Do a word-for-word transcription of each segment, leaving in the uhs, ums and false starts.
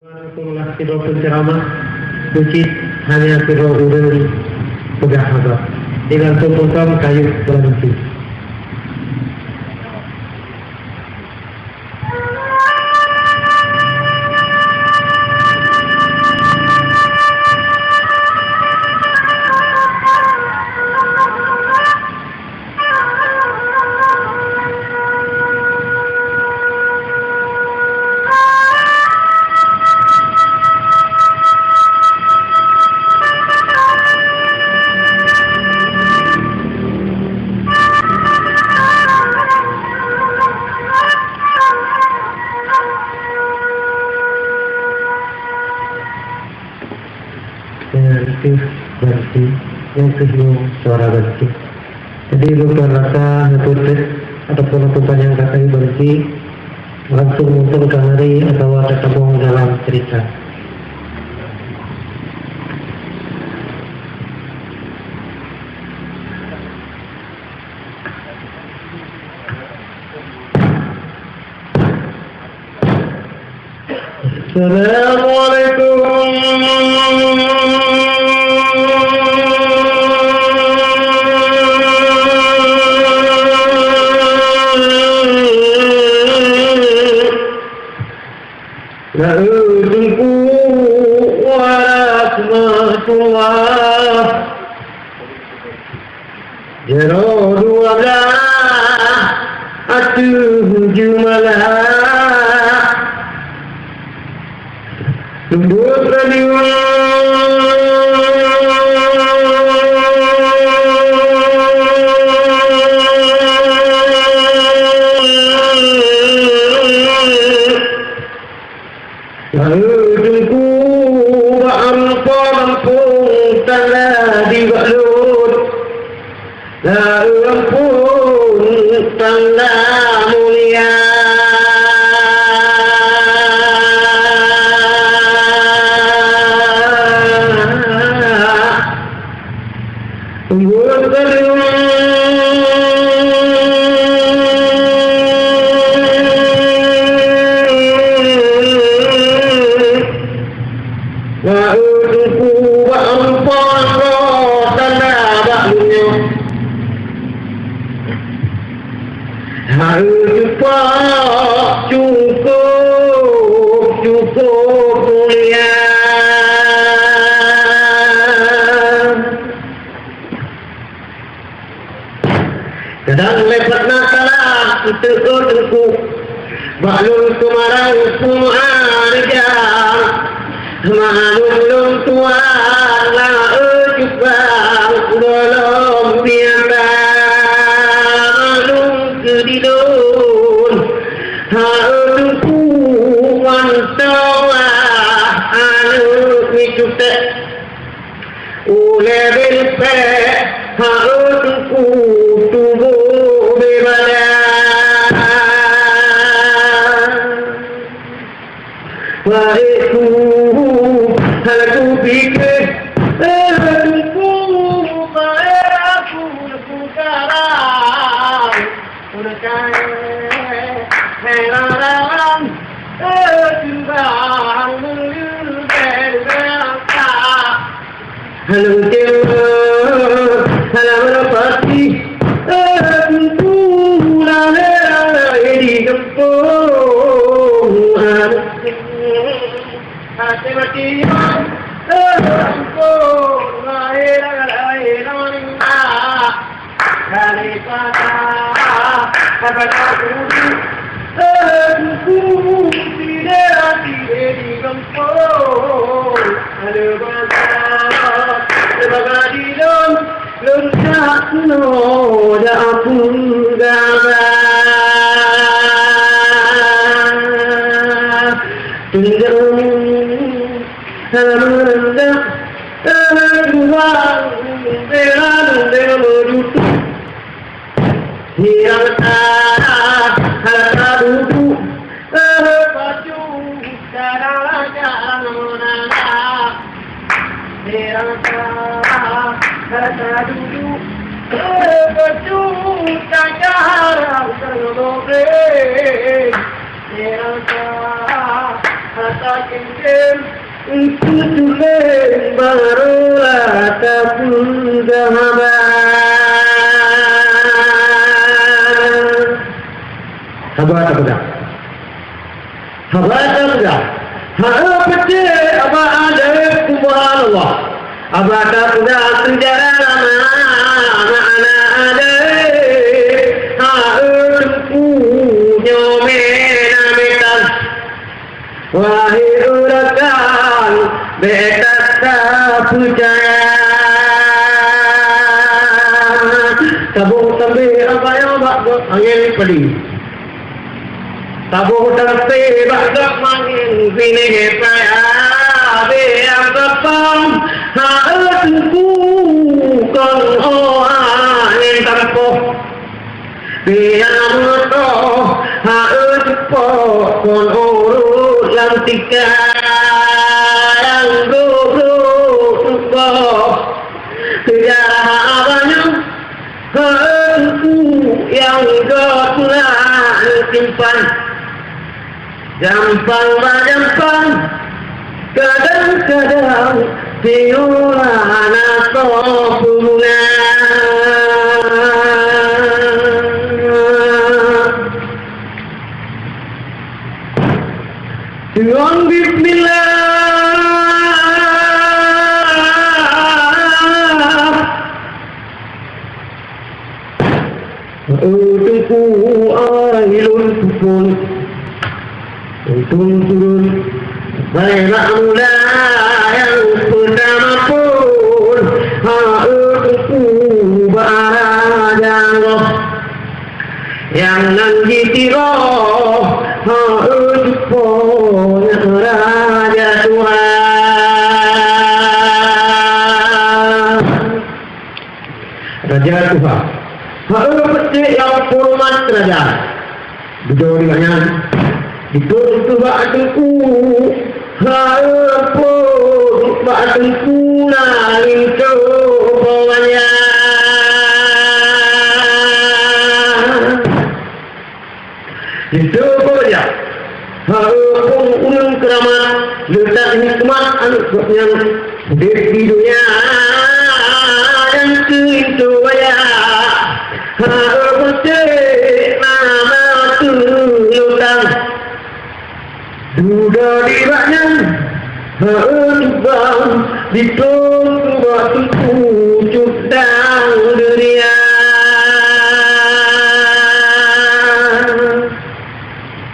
Rasulullah sidroe penceramah, cit hana sidroe ureueng peugah haba. Di langsung pungkam kayuh beurangsi. Nyan keuh banci, nyan keuh nyoe suara banci. Jadi, bukan rasa hana peutet ataupun hana panyang kata banci, langsung muntong ka lari atawa tatabong dalam cerita. Assalamualaikum. Assalamualaikum warahmatullah. Jaroe dua blaih ateueh jeumala. Leumbot radio. Laôt teungku bak rupa gampông tanda di bak lôn. Laôt gampông tanda mulia. Laôt teungku bak rupa Allah Taala bak dunia. Laôt cukup, cukup, cukup mulia. Kadang lepat na salah, eunteuk teungku. Bak lôn keumarang peue meu'areujan. Maklum lôn tuan laôt jubang gohlom biasa. Maklum keu di lôn, laôt teungku mantong aneuk miseue. Ulèe bèk pèh, laôt teungku tuboh beubadan. Baik ku, hana kupike, laôt teungku, baik aku, aku sekarang. Hana teuka, hana meunapati, hana meunapati, eh, teungku lahé di gampông. Até mati, eh, teungku lahé, lahé, lahé. Daripada, daripada dulu, eh, teungku sidera sideh di gampông. Daripada, daripada di lôn, lôn tak keunoe dak peugah. Teuntang hana meureundak, eh, dua, bela, bela meudutuk. Hirang tak, hana taduduek, eh, pacu, cara, cara, nona. Hirang tak, hana taduduek, eh, pacu, cara, cara, nona. Hirang tak, Takirim, engkau tuléh baroe tapeugah haba. Haba tapeugah. Haba tapeugah. Haba peucék haba adoe, subhanallah. Haba tapeugah seujarah lama, makna adoe. Haba teungku nyoe meunan meunan. Wahai ureueng rakan, bèk that tapeucaya. Saboh teumpat abang nyan bak gob angèn peudeh. Saboh teumpat bak gob angèn binéh paya. Bèk that tapeucaya, hai teungku, kon angèn tampoh. Pih nyang meutoh, hai teungku, kon ureueng lam tika nyang brok-brok tuboh. Seujarah abang nyan, hai teungku, nyang gob na simpan. Jampang bak jampang, kadang-kadang singoh hana soe peuguna. Tuan bismillah. Teungku, ai lôn peuphon, lôn turun. Baiklah, mula nyang peutama phon, hai teungku, bak raja nyoe. Nyang nan jitiroh, hai teungku, raja tuha. Raja tuha. Hai peucék nyang peurumat raja. Dudoe di gobnyan, dipeuet bak teungku. Hai peuet bak teungku na linto bawanya. Linto bawanya. Hai ureueng keuramat, leutak hikmat aneuk gobnyan udép di donya nyang keu linto baya. Hai peucék nama keu lutang. Dudoe di gobnyan, hai tubang, dipeuet bak teungku cudang deuria.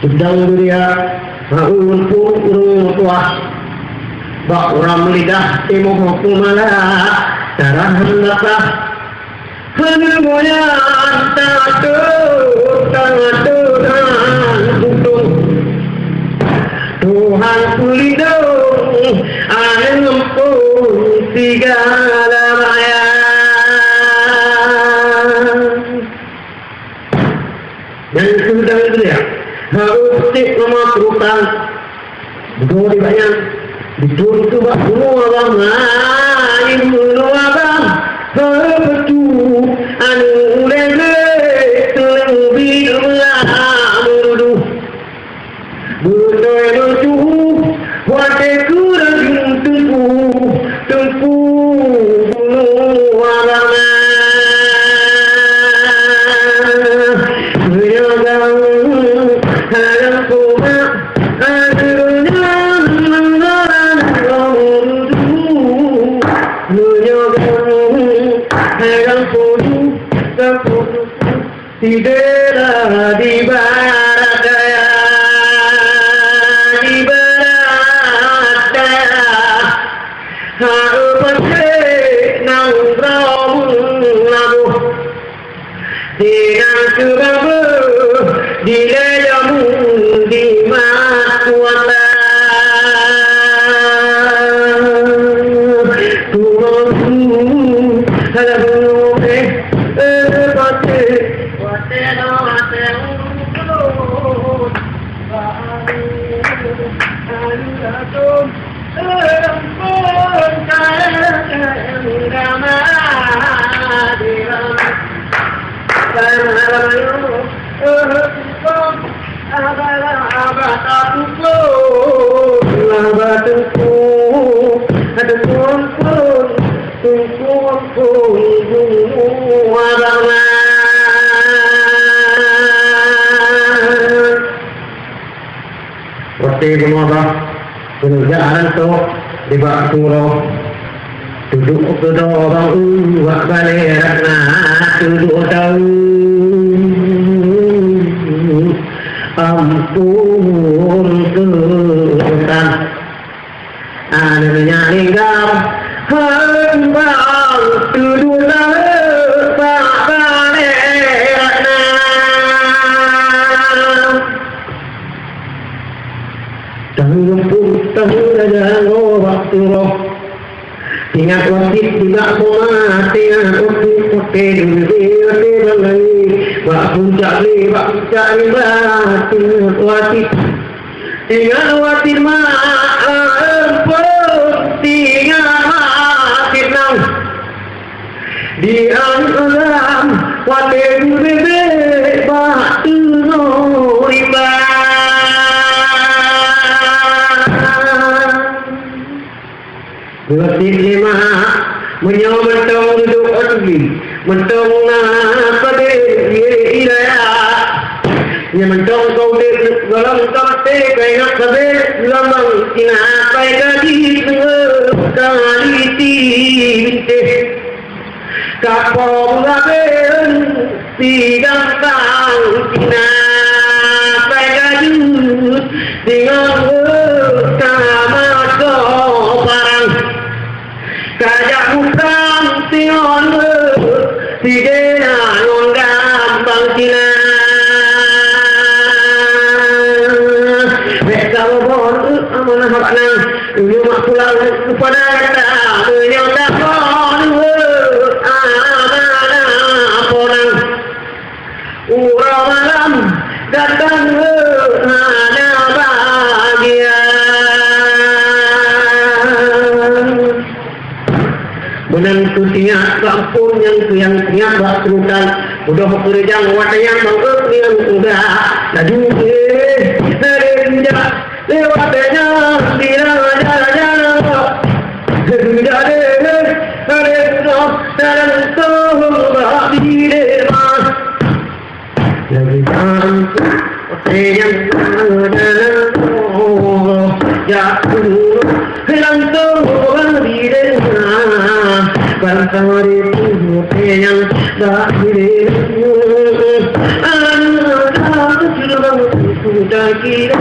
Cudang deuria, hai ureueng tuha. Bak uram lidah timoh peumala, darah hana basah. Hana goyang tatot, tatot dan putôh. Tuhan peulindong, aneuk muphom sigala maya. Nyang keu dang geuliak, harôh cit leumah keurutang. Beudôh di gobnyan, beudôh keu bak bunoe abang, hai bunoe abang, harôh peutu aneuk ulèe glé, tuleueng bi meulah meududoh. Beutôi lôn tuhu, watèe keurajeueng teungku, teungku bunoe abang. Meunyoe gam hareuem kumat, hareuem nyan meunan lôn tuhu. Meunyoe gam hareuem kudu, kudu. Sidera di barat daya, di barat daya, harôh peucék nanggroe meulaboh. Sinan keu babeuh dilèe jameun di mat kuasa. Tuhan, hana bunoe, eh, eh, peucék. Ba teungku, ada tuan pun, teungku pun, bunga barna. Watèe bunoe bah, keuneuk jak rantô nibak uroe. Tuduek keudroe bang u bak balèe rot na tuduek taeu. Ampôn keutan. Aneuk nyan inggam heumbang tuduek taeu bak balèe rot na. Taeu ampôn, taeu raja ngon bak uroe. Ingat wasiet nibak poma, ingat wasiet, wasiet, wasiet, wasiet, bak puncak lé, bak puncak lé, ingat wasiet. Ingat wasiet mak, ampôn, ingat wasiet nang. Di alam watèe beubeuet bak teungoh rimba. Geuwasiet lé mak, meunyoe mantong dudoe ôn lé, mantong na sabe ie ilaya. Nyan mantong ka udép gohlom ka maté, ka ingat sabe lamang sina pai ka jiteungoh ka liti bintéh. Ka po meulaben sidang bang sina pai ka jeuet deungon ka masoe barang. Ka jak musang deungon sidéna ngon gambang sina. Bèk ka bobon amanah bak nang. Uyoe mak pulang kepada gata, meunyoe taphon amanah ponang. Uroe malam datang hana bahagia. Meunan kusiak bak ampôn nyang kuyang siak bak seurutan. Udoh keureuja watèe nyan bang ôt nyang udah. Laju, eh, dari sejak Lewat nyan di raja-raja, jadi deh, deh, deh, dalam tubuh di dema. Jadi kan, yang dalam tubuh jatuh, dalam tubuh di dema. Bangsa di tubuh yang tak diri. Anak-anak sudah kira,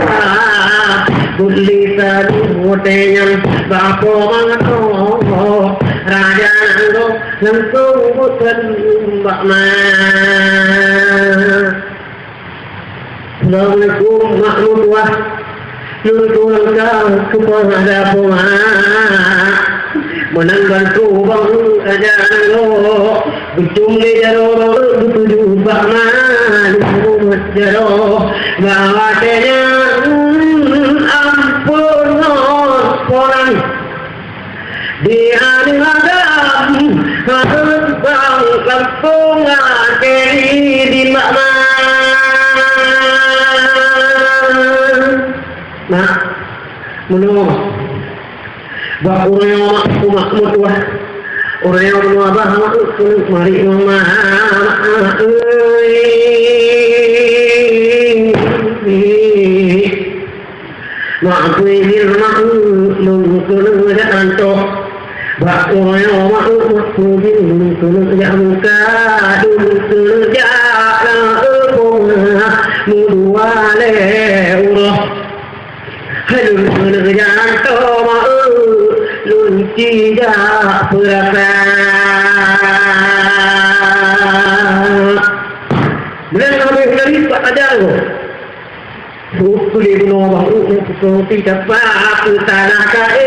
boleh tadi model bapa mangko, raja nangko langsung bukan bak ma. Assalamualaikum, mak mertua. Lôn tuan ka keupada puma. Meunan bantu bang raja nangko. Beucung lé jaroe beutuju bak ma. Lôn jaroe bak watèe nyan ampôn ngon polan. Di aneuk Adam, hareuet bang lampôh lakèe di mak ma. Mak, meunoe. Bak uroe nyoe mak, umak meutuah. Uroe nyoe meunoe bah mak, mari mak, mak, mak, mak, mak, mak. Mak, peue jih mak, lôn keuneuk jak rantô. Bak uroe nyoe mak, mak, peue jih lôn keuneuk jak buka, lôn keuneuk jak laôt poma meudua lé uroe. Hai lôn keuneuk jak rantô mak, lôn ci jak peurasa. Buleuen habéh tadi bak ajar nyoe. Buku di gunong bang u, buku di dapat aku tanah kain,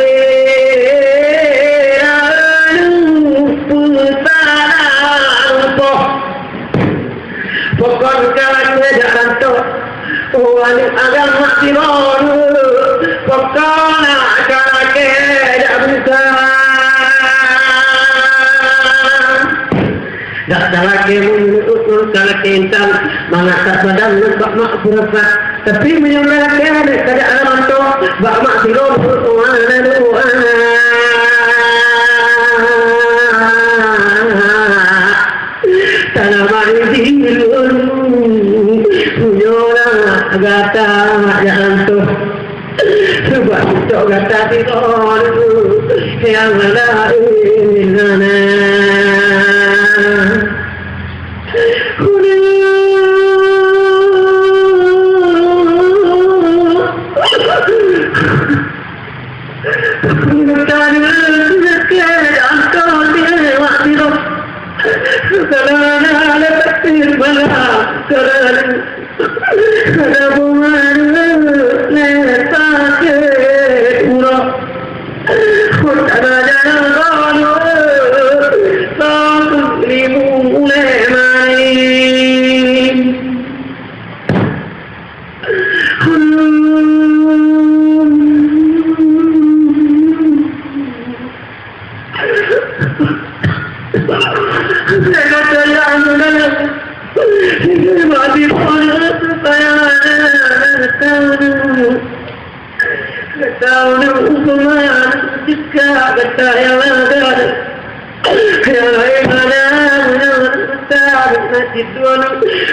anu, aku tanah rumpok. Pokok jalan jalan tok, oh, aneuk agam mak timon, pokok nak jalan ke jak buka. Dak talakèe meunurot, talakèe intan, mangat that badan ngon bak mak beurasa. Tapi meunyoe na lakée aneuk kada alam anto, bak mak sidroe, tanaman di lôn, pujoe lah gata jak anto. Sebab tok gata sidroe nyang laén hana.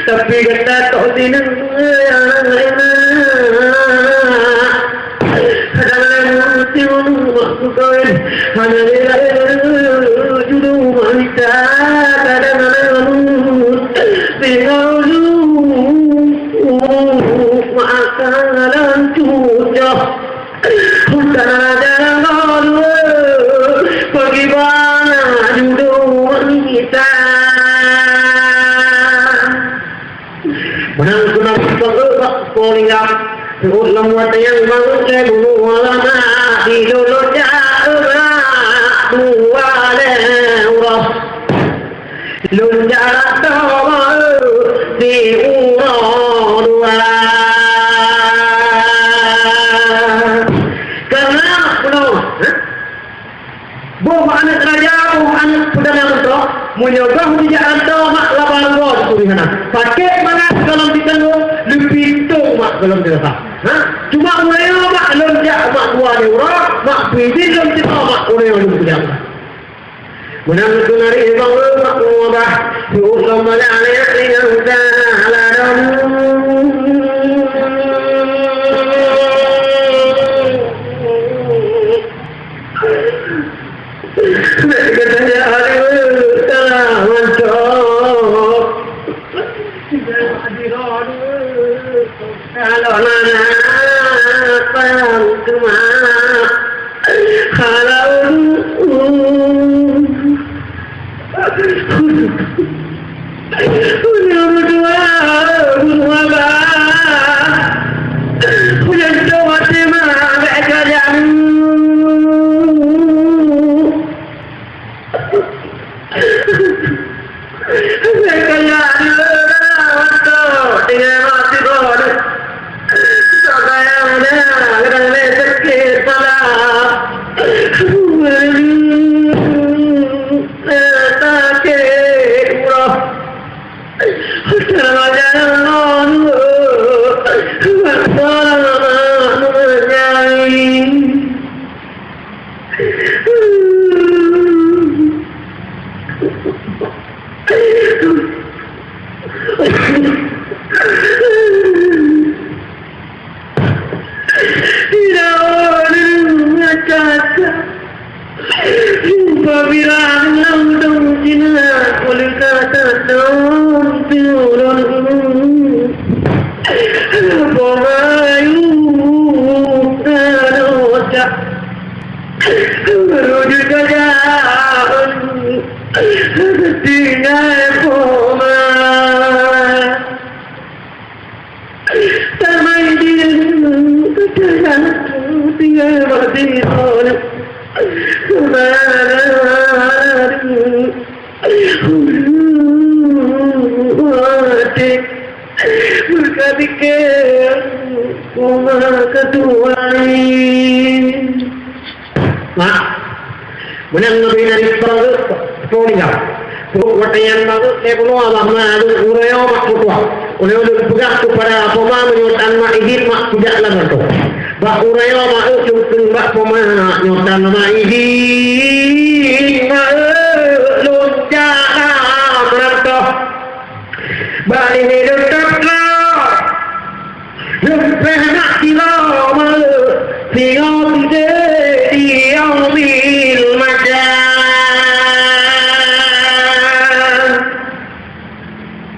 Tapi gata tok sineuk, kadang-kadang hana lé judoe mita, kadang-kadang tinggai makanan cucoh. Hana jalan dua, bagaimana judoe wanita? Menang keunan pangeuet bak seulingam, seuôt lam watée nyang bangun lé bunoe lama, di lolo jak dua lé uroe. Lôn jarak toh di uroe dua. Keureuna bunoe, ha? Boh aneuk raja, boh aneuk peudagang toh, meunyoe goh jijak rantau mak laba rugoe turi hana. Sakét mangat golom jitanggong, leupie tong mak golom jirasa. Ha? Cuma meunyoe mak lôn jak mak dua di uroe, mak pui jih lôn teuka mak uroe lôn peugah. Meunan keuneuk bang meuubah, yue lom bala aneuk ringan dalam. Nek gata ya hari salah mancok. Kalau nana pang keumah, kalau Apabila lam dong jinak, oleh kata dong turun, pemayu dosa, rujuk kerja, tinggal poma. Tamai di dalam kata tinggal mati. Berkati ke rumah ketuai. Mak, meunan Nabi Nabi Ibrahim, sekolah. Pokok watèe nyan baru saya pun Allah Maha Ulu Ureueng mak putuh. Ulôn peugah keupada poma meunyoe tan mak idin mak kujak lam rantô. Bak uroe nyoe mak eu lôn kheun bak poma nyoe tan mak idin mak eu lôn jak lam rantô. Bak lheueh lôn teuka lôn preh mak sidroe mak eu singoh sideh di yaumil majan.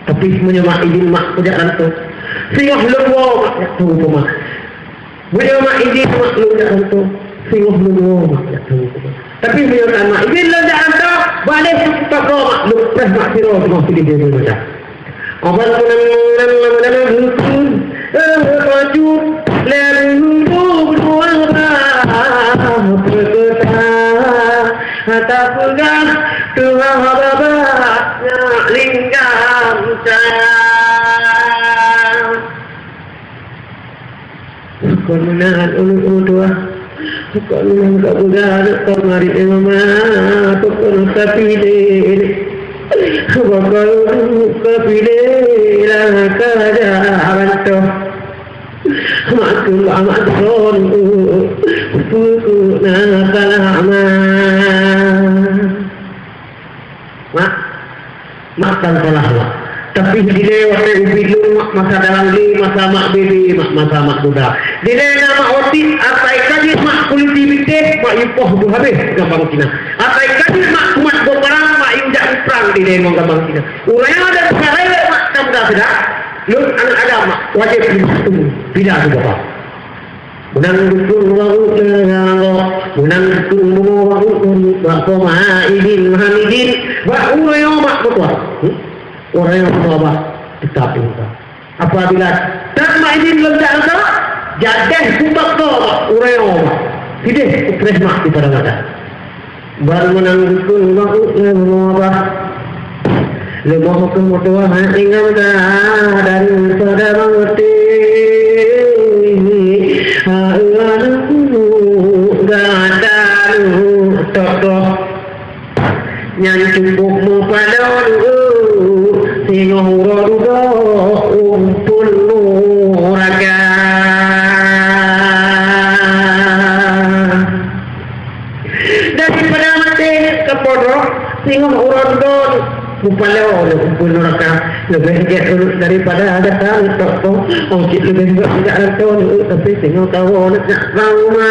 Tapi meunyoe mak idin mak kujak rantô, singoh lôn woe mak jak teuh keu mak. Meunyoe mak idin mak lôn jak rantô, singoh lôn woe mak jak teuh keu mak. Tapi meunyoe tan mak idin lôn jak rantô, bak lheueh teuka mak lôn preh mak sidroe singoh sideh di yaumil majan. Obat meunang-meunang lam dalam hukum, eh, bacut, lé dulu dua bah peukeuta, hata peugah tuha babah nyak linggang sa. Kon meunan ulôn tuha, kon meunan ka peugah aneuk ka marit nyoe mama, kon ka piléh, kon ka piléh lah ka jalan toh. Mak keu mak, mak keu peue na salah mak. Mak, mak tan salah mak. Tapi dilèe watèe ubit lôn mak masa dalam lé, masa mak bébé, mak masa mak muda. Dilèe na mak otik, asai ka jeuet mak kuliti bitéh, mak yupoh beuhabéh gabang Cina. Asai ka jeuet mak kumat boh parang, mak yue jak muprang dilèe ngon gabang Cina. Ureueng nyang ada peuhara mak ka muda seudah, lôn aneuk agam mak wajéb lôn pida keu gabang. Meunang dukun baru teuga lom, meunang dukun bumoe baru teuga bak poma idin Muhammadin, bak uroe nyoe mak meutuah. Hmm? Uroe nyoe meutuah bah teutap meutuah. Apabila tan mak idin lom jak rasa, jadeh kumbak ko bak uroe nyoe bah. Sideh kupreh mak di padang adat. Ban meunang dukun baru leumoh bah. Leumoh keu meutuah ingat dah daripada maté. Hai aneuk gata tokoh. Nyan cukup meupaloe singoh uroe dudoe umpun nuraka. Daripada maté ka pondok, singoh uroe dudoe, mupaloe lé umpun nuraka. Leubeh jeuet daripada gata tok-tok, ong cit leubeh gét jak rantô, tapi singoh tawoe jak trauma.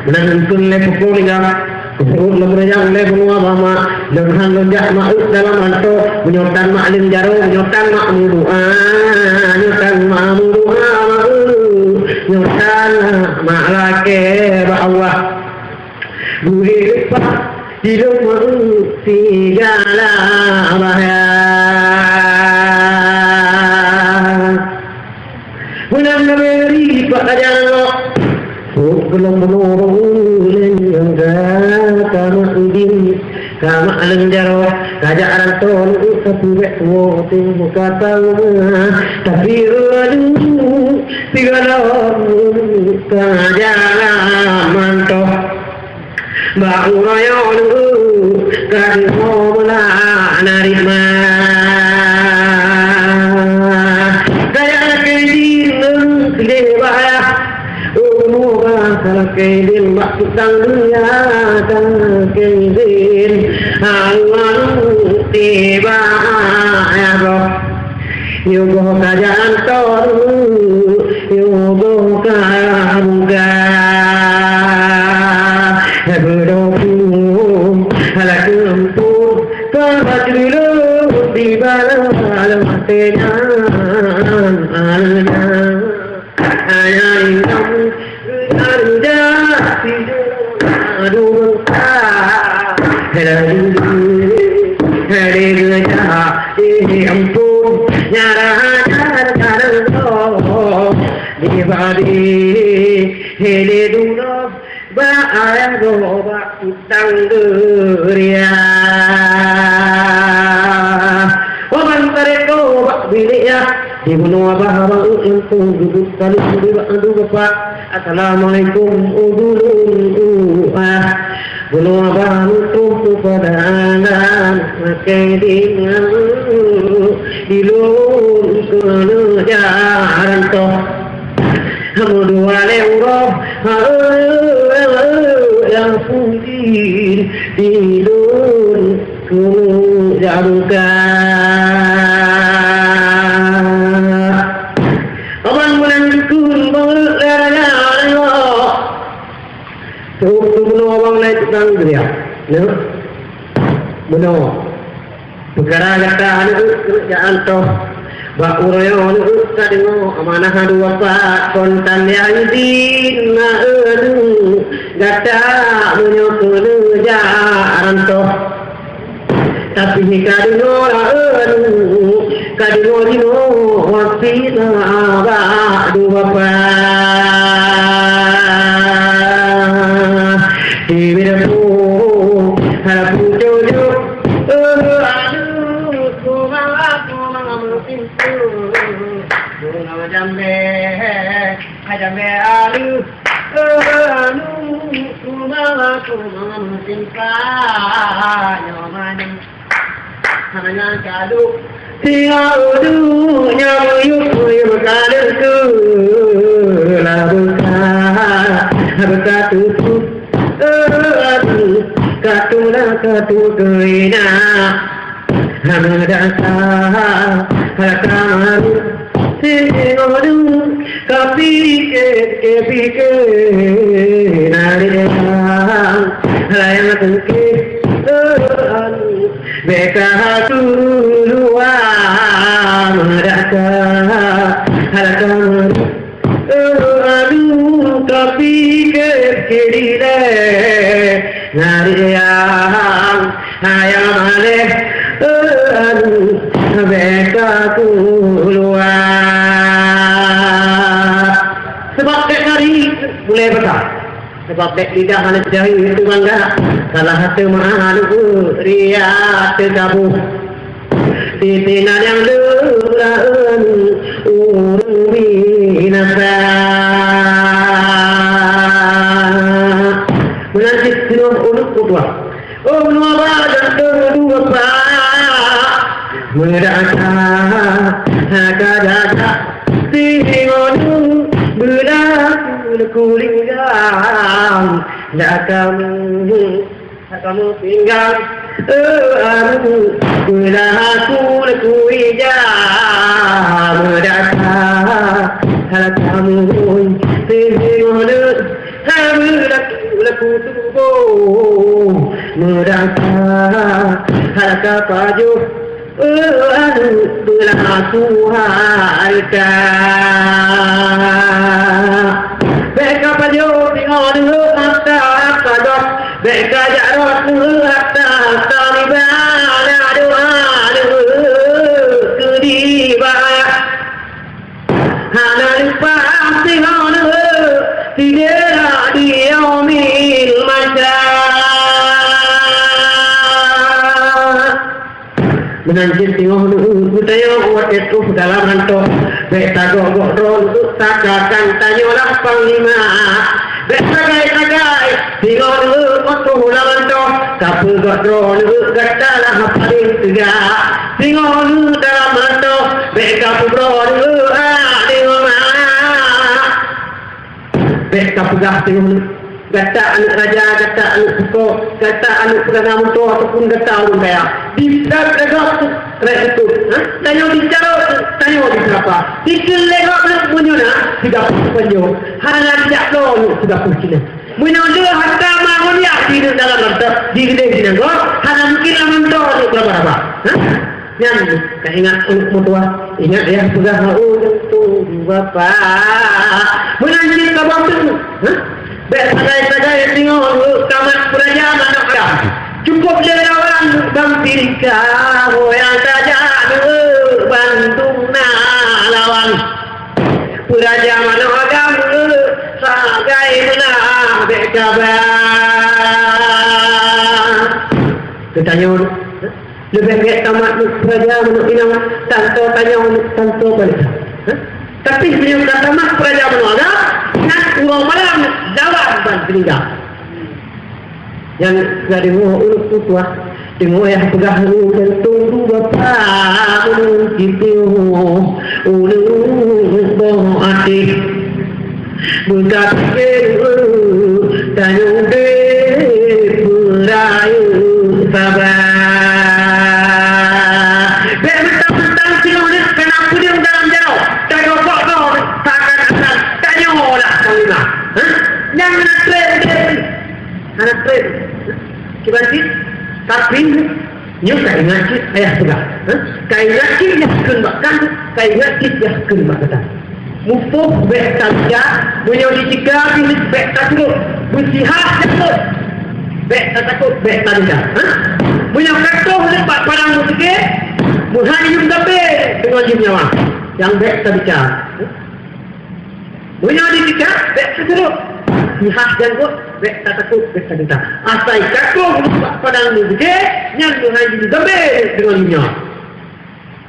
Meunan eunteuk lé pukul tiga, peuruet lom reujang lé banua bak mak, lôn han lôn jak mak eu dalam rantô, meunyoe tan mak lôn jaroe, meunyoe tan mak meudoa, nyoe tan mak meudoa mak eu, nyoe tan mak lakèe bak Allah. Gurèe leupah di lôn mak eu sigala bahya. Meunan leubeh ri bak raja nanggroe. Sôk geulong bunoe bang ulèe nyang ka mak idin, ka mak lôn jaroe, ka jak rantô lôn ka peubèk tuwoe teuh ka tauma. Tapi aduh, sigohlom ka jalan mantong. Bak uroe nyoe ka deungoe meulah narit ma. Gaya lakèe idin ngon sideh bak ayah. Umu bak lakèe idin bak tutang deunya, lakèe idin awak tibak ayah gob. Yôh boh ka jalan tôh, yôh boh ka buka. Hai beudôh pun, lakèe ampôn, ka bacut lôn dibala lam até nyan. Hanya inong reuja-reuja sidroe aduh bangsa. Hela dulu, hela geuja, eh, ampôn, nyara jalan-jalan gob. Di badi, hela dulu, bak ayah gob, bak Tanggeuriah. Waban tareko bak bilék yah, di bunoe bah abang eu langsong geubeuet saleuem di bak adu bapak. Assalamualaikum, udulun uah. Bunoe ban troh keupada alam, makai deungon di lôn keuneuk jalan toh. Meudua lé uroe, nyang pungkin di lôn keuneuk jabuka. Abang meunan kheun bangeut lé raja nyoe. Trok keu bunoe abang lai tukang geuriak. Nyoe. Bunoe. Peukara gata aneuk keuneuk jalan toh. Bak uroe nyoe aneuk ka deungoe amanah dua pat kon tan lé idin na aneuk gata meunyoe keuneuk jalan toh. Tapi ka deungoe laén, ka deungoe jinoe wasila bak dua pat. Sibit pun hana pucuk-juk, eh, aduh, kumang, kumang, meusimpu. Bunga jambe, jambe aduh. Anu, kumang, kumang, simpan nyoe manis. Hana kadu, tinggai duek nyang muyueb-muyueb ka leukeue, lah beuka, beuka tutup. Anu, ka tulah, ka tukeue na. Hana dasa, hana kamaru, singodu, kapike, kepike, nari desa, layang tengke, beka hatu luwa, hana dasa, hana kamaru. Eh, anu, tapi keu kiri deh, nari yang hayam aleh, eh, anu, beka keuluwa. Sabab bék nari bulée basa. Sabab bék lidah aneuk jai teu bangga, salah teu meu'ah aneuk riya teu kaboh. Titina nyang leulaén ureuëng binasa. Meunan cit keunoe ulôn kutuah. Oh, meunyoe badan keu dua pat, meudaka, haka daka, singoh beulah kulinggang, daka Kamu pinggang, eh, anu, beulah aku laku ija, meudaka, hal kamu, seuhingga, hal laku, laku tuboh, meudaka, hal kapajoh, eh, anu, beulah aku hareuta. Bék kapajoh singoh deuh mata kadot, bék kajak rot deuh hareuta, taliban doa deuh keu dibak. Hana lupa singoh deuh sidera di yaumil mahsyar. Meunan cit singoh deuh geutanyoe watée troh dalam rantô, bék tagok-gok droeneuh saka kan tanyoe lam panglima. Bék sagai-sagai singoh deuh troh lam rantô, kapeugok droeneuh gata lah paléng teuga. Singoh deuh dalam rantô, bék kapeubroe deuh aneuk ma. Bék kapeugah singoh deuh, gata aneuk raja, gata aneuk suko, gata aneuk peugana moto ataupun gata ureuëng kaya. Disaat lé gob rot seutôt, ha? Tanyoe dicarôt, tanyoe diseurapa. Dikeue lé gob meunyoe na sigapoh panjoe, hana na jak bloe aneuk sigapoh cina. Meunyoe le hareuta ma ngon yah di dalam rantô, di leudeh di nanggroe, hana mungken lam rantô aneuk raba-raba. Ha? Nyan ka ingat aneuk meutuwah, ingat yah peugah ureuëng tuha bapak. Meunan cit ka boh teuk, ha? Bék sagai-sagai singoh deuh tamat peuraja manok agam. Cukup lé lawan bang tirika, ho nyang saja deuh bandum na lawan. Peuraja manok agam deuh sagai meunah bék kaba. Geutanyoe Leubeh gét tamat aneuk peuraja manok inong, tanto tanyoe, tanto balita. Ha? Tapi meunyoe ka tamat peuraja manok agam, nyan uroe malam lawan ban siningga. Nyan ka deungoe ulôn tutoe, deungoe yah peugah ulôn, tunggu Bapak ulôn sipiôh, ulôn boh até. Beugah pike tanyoe udép beurayeuk saba. Bék meuntang-meuntang singoh nyoe kana peudeueng dalam jaroe, tagobok goe sakan-akan tanyoe lah panglima. Hah? Nyang na treb udép. Hana treb. Kiban cit, tapi nyoe ka ingat cit ayah peugah. Ha? Ka ingat cit yah kheun bak kah, ka ingat cit yah kheun bak gata. Mupoh bék tabisa, meunyoe jitika pih bék taturot, beusihah takot. Bék tatakot, bék tabisa. Ha? Meunyoe ka troh bak padang meuseuké, meuhan yum gambé deungon yum nyawa. Nyang bék tabisa. Meunyoe jitika, bék taturot. Sihah janggot, bék tatakot, bék tabisa. Asai ka troh bak padang meuseuké, nyan meuhan yum gambé deungon yum nyawa.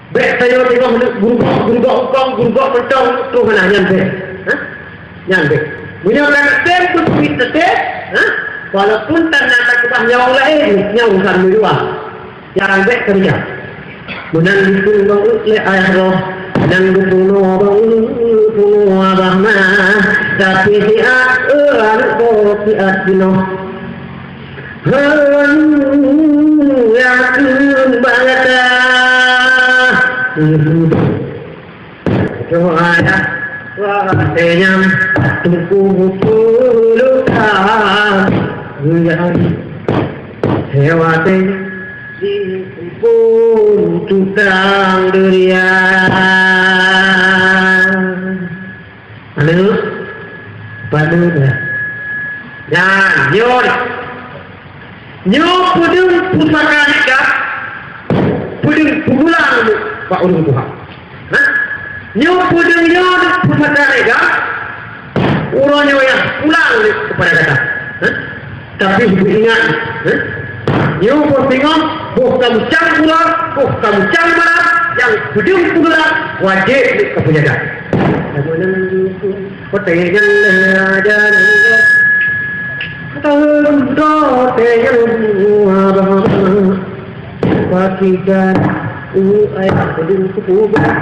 Bék tanyoe teungoh neuk gurugok, gurugok eungkong, gurugok mantong, troh hana nyan bék. Ha? Nyan bék. Meunyoe ka naseb beupeumiet naseb, ha? Walaupun tan na takeubah nyawöng laén, nyan urusan meuluwa. Nyan bék keureuja. Meunan dikheun bang uek lé ayah roh, nyang geupeunoh bang uek, geupunoh abah mah, tapi siat, eh, aneuk boh siat jinoh. Hana yakin bak gata. Doa dah watée nyan teungku puluh tahun. Hewa teh di pun tukang durian. Aneuk, paneuk dah. Nyan, nyoe. Nyoe peudeueng pusaka nyan ka, peudeueng peumulang bak ureuëng tuha. Nah, nyoe peudeueng nyoe pusaka nyan ka, uroe nyoe nyang pulang keupada gata. Nah, tapi beuingat, nah, nyoe boh singoh, boh kamucang uroe, boh kamucang malam, nyang peudeueng peumulang wajéb lé kapeujaga. Watée nyan lé raja nyan lé, watée nyan dua bah, pakriban u ayah ulôn kupeugah,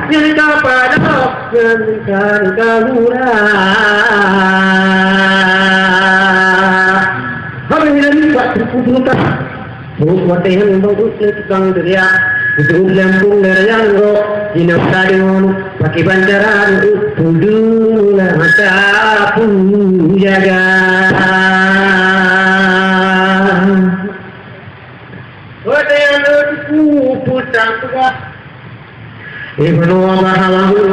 nyan ka padub, nyan ka gura. Habéh nyan bak teungku peurintah. Buet watée nyan bang uek lé tukang durian, geuteuôt lam pung dara nyang gob, jinoe ka deungon pakriban cara uek peudeueng mata peujaga. Watée nyan lé teungku peurintah peugah, Ibnu Abah Abu,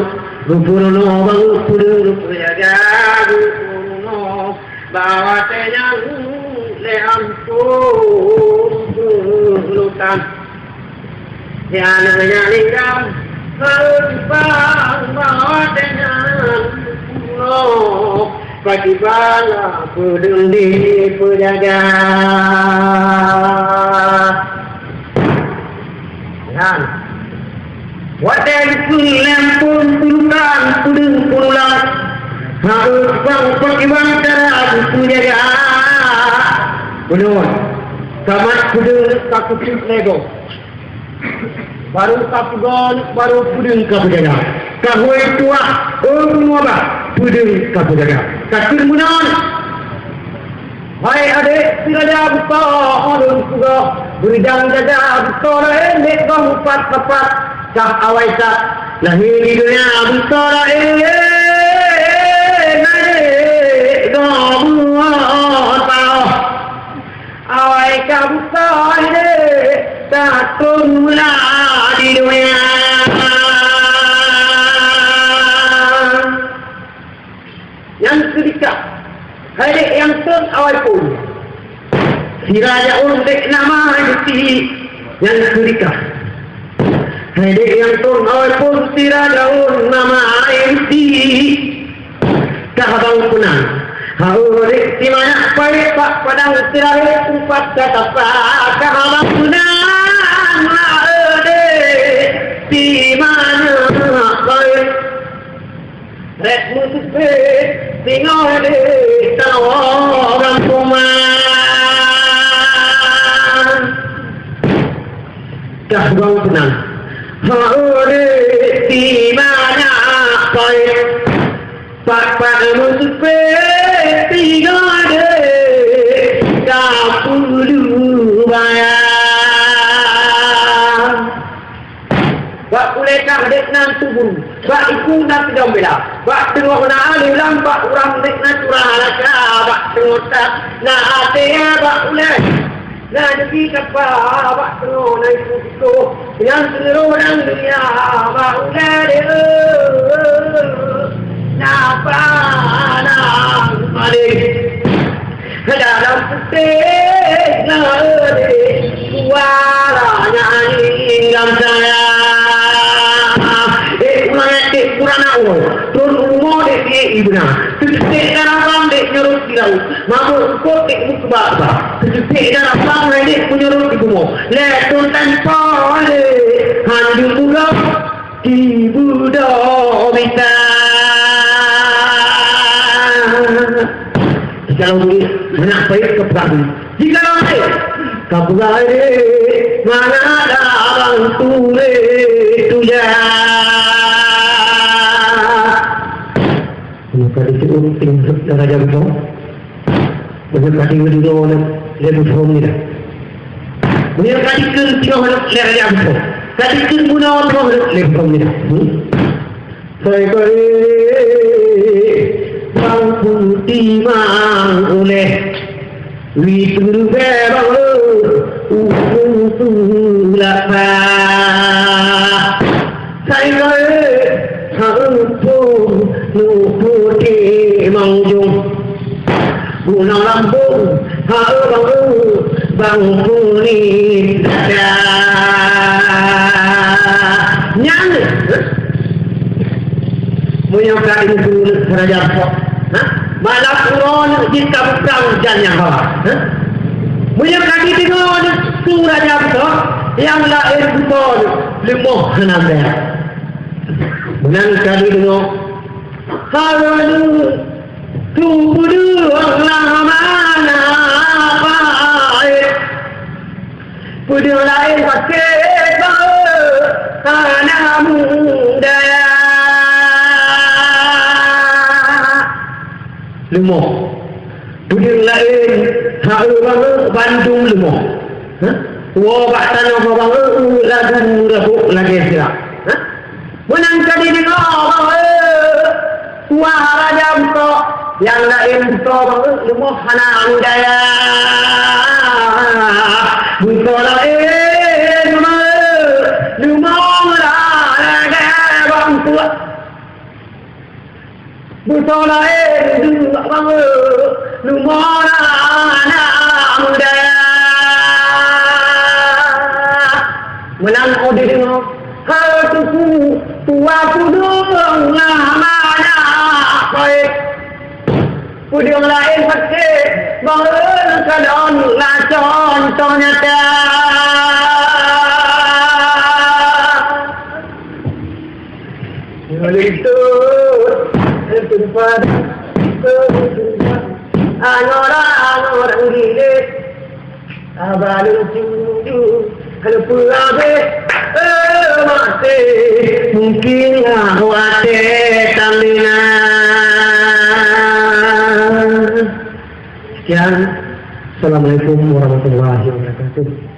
geupurunoe bang uek peudeueng peujaga, geupurunoe bak watée nyan lé ampôn peulutan. Di aneuk nyan ninggai, bang bak watée nyan geupurunoe, pakriban peudeueng dipeujaga. Nyan. Watée geukheun lé ampôn peulutan peudeueng peululang, harôh bang pakriban cara geupeujaga. Bunoe, kamat peudeueng ka keucut lé gob. Barô ka peugon, barô peudeueng ka peujaga. Ka hôi tuah, oh bunoe bah, peudeueng ka peujaga. Ka kheun meunan. Hai adék, si raja beusoe ulôn tugoe, beuridang jaga beusoe laén, bék goh upat-upat, kah awai that lahé di donya beusoe laén, adék goh buoh paoh. Awai ka beusoe, adék, tatrôn mula di donya. Nyang keudika, hai dék nyang trôn awai phôn. Sira jaôn dék nama Yuti nyang keudika. Hai dék nyang trôn awai phôn, sira jaôn nama Yuti. Kah bang peunang, hao dék, si manyak paét bak padang sira, teumpat ka tapa. Kah bang peunang, hao dék, si manyak paét. Rét meuteupé singoh di tawoe lam teuma. Dah bang peunang. Hana di mana pai. Pat-pat meuseupet tinggai deh, ka peue bayang. Bak ulée kah dek nan tuburu, bak iku nan sidang bela, bak teungoh na aleulang, bak urang dek nan curah rasa, bak teungoh that na até bak ulée. Na jeuet kapa bak teungoh na iku-iku, nyang seuneuroe dan dunia bak ulée deh. Napa nang maling? Dalam putéh na deh, suara nyan lam saya. Eh, urang nyan dek, urang na uroe. Thon umu dek, dek ibu na. Teutek darah bang dek nyorot di laôt. Mabök eungkôt dek meukeubah-keubah. Teutek darah bang dek meunyorot di bumoe. Lhèe thon tanpa dek hanjeuet peugah, ibu dah mita. Kalau boleh, mana baik ke peugah dulu. Jika nanti, ka peugah dek, mana ada orang tulis tuja. Maka ditu'un tinggi raja beutôi. Meunyoe ka deungoe lé beutôi nyan. Meunyoe ka dikeue singoh lé raja beutôi. Ka dikeue bunoe singoh lé beutôi nyan. Hmm? Sai keuh bang peutimang ulée. Wit geurubée bang, eh, ukeue seulapa. Sai keuh, ha, eupông, nuh putéh mangjong. Gunong lambông, ha, bang, eh, bang peulit dada. Nyan, eh, Meunyoe ka dikeue raja beutôi, ha? Malam uroe jih ka bukan jan nyang hawa, ha? Meunyoe ka jideungoe su raja beutôi, nyang laén beutôi leumoh hana bèe. Meunan ka jideungoe, hana leumoh, su peudeueng lah mana paét. Peudeueng laén sakét bahu hana muda. Leumoh. Peudeueng laén hana bahu bandum leumoh. Ha? Woe bak tanoh bahu lagu rabôk lagèe sirak. Ha? Meunan ka jideungoe bahu suara raja beutôi, nyang laén beutôi bahu leumoh hana daya. Beutôi laén bahu leumoh lagèe bang tuak. Beutôi laén duek bahu leumoh hana daya. Meunan 'oh jideungoe, hai Teungku, tuha peudeueng lah mana keuh. Peudeueng laén sakét, bahu kalon na contoh nyata. Linto, linto, angora-angora gilet. Haba lucu, hana peue habéh, eh, maté. Mungkin watèe tamina. Sekian. Assalamualaikum warahmatullahi wabarakatuh.